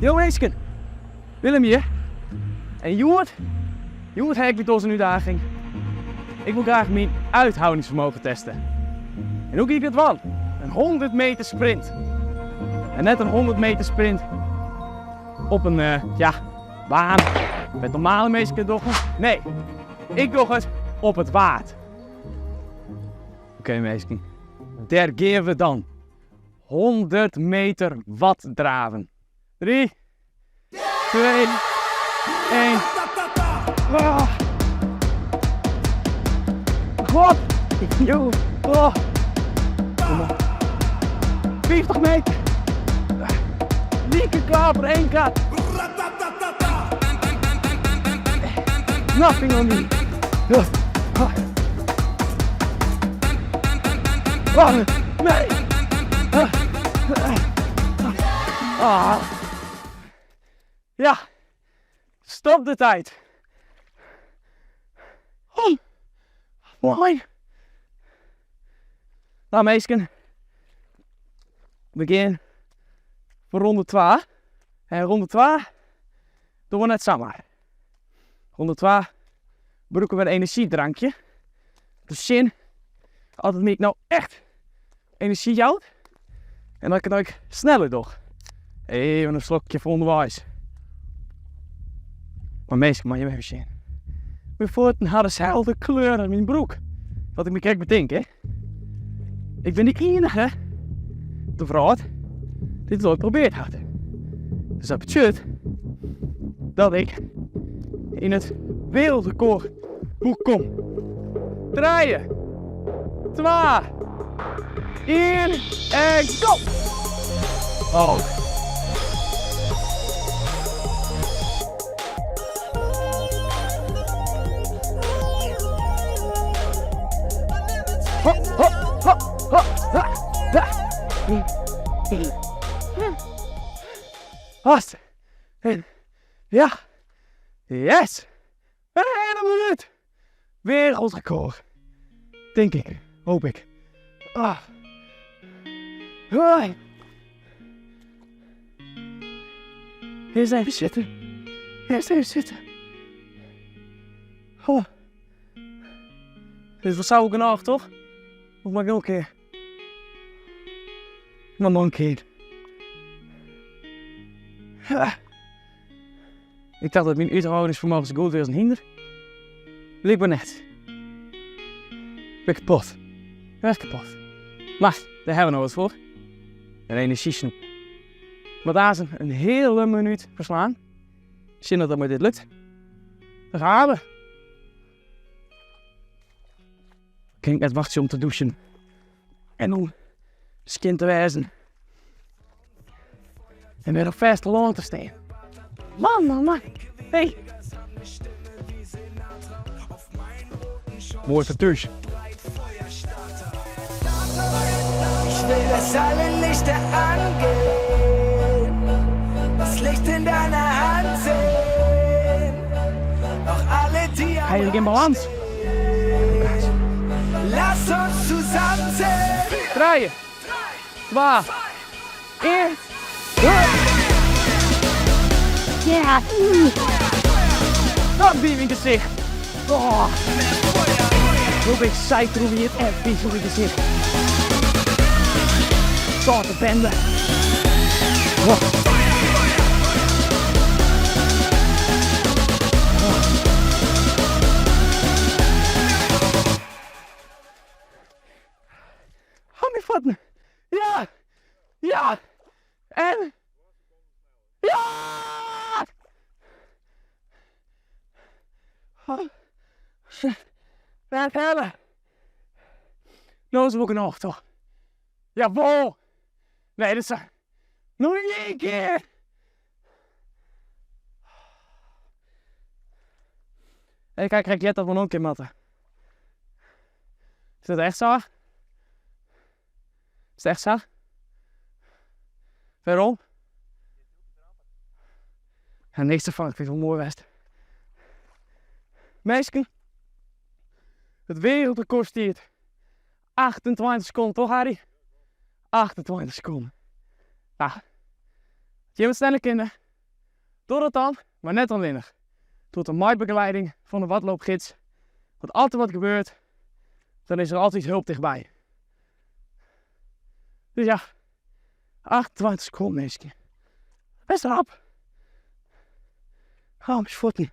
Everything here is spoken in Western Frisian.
Jo minsken, Willem hjir. En hjoed, hjoed ha ik by in útdaging. Ik wol graach myn uithoudingsfermogen teste. En hoe gean ik dat dwaan? In 100 meter sprint. En net in 100 meter sprint op in, ja, baan wêr't normale minsken it dogge. Nee, ik doch it op it Waad. Oké minsken, dêr gean we dan. 100 meter waddraven. 3, 2, 1. Oh. God! Jo! Oh. Kom op. 50 meter. Lieke klaar voor één kat. Nothing on me. Oh, nee. Ah. Ja, stop de tijd. Oh, moai. Nou minsken, we gean foar ronde 2. En ronde 2 dogge we net samar. Ronde 2 brûke we in enerzjydrankje. Te sjen oft it my no echt enerzjy jout en dat ik it no ek sneller doch. Even in slokje foar ûnderweis. Mar minsken, moatte jim even sjen. Myn fuotten ha deselde kleur as myn broek. Wat ik my krekt betink, hè. Ik bin de iennige op de wrâld dy't it oait probeard hat. Dus dat betsjut dat ik yn it wereldrekordboek kom. Trije, twa, ien en go! Oh. Hop, hop, hop, hop, ha, ha. Vast. Ja. Yes. Een hele minuut. Wereldrecord. Tink ik. Hoop ik. Ah. Hoi. Eerst even zitten. Eerst even zitten. Oh. Dit was zo genoeg, toch? Of mag ik nog een keer? Maar nog een keer. Ik dacht dat myn úthâldingsfermogen sa goed wie as in hynder. Blykber net. Ik bin kapot. Ik bin echt kapot. Mar dêr hawwe we no wat foar. In enerzjysnoep. Moat aanst in hiele minút ferslaan. Sjen oft dat mei dit lukt. Daar gaan we. Kin ik net wachtsje om te dûsen en om skjin te wêzen. En wer op fêste lân te stean. Man, man, man. Hey. Moai foar thús. Ich will, dass alle Lichter angehen, das Licht in deiner Hand sehen, auch alle, die am Hy hat gjin balâns. Lass uns zusammen sehen. Trije, twa, ien. Ja! Dat wie myn gesicht. Oh. Hoe bin ik seiter oer it en vies oer myn gesicht. Sâlte bende. Oh. Hou myn fuotten. Ja! Ja! En... Ja! Oh. Net helle. No is it wol genôch, toch? Jawol! Nee, dat is noch ien kear! Ik ha krekt heard dat we noch in kear moatte. Is dat echt sa? Is it echt sa? Wêrom? Ja, niks derfan, ik fyn it wol moai west. Minsken, it wereldrekord stiet 28 sekonden, toch Harry? 28 sekonden. Nou, as jimme it sneller kinne. Doch dat dan, mar net allinnich. Doch it mei begelieding fan de Wadloopgids. Want as der wat gebeurt, dan is der altyd help tichtby. Dus ja, 28 sekonden, minsken. Bêst rap. Oh, myn fuotten.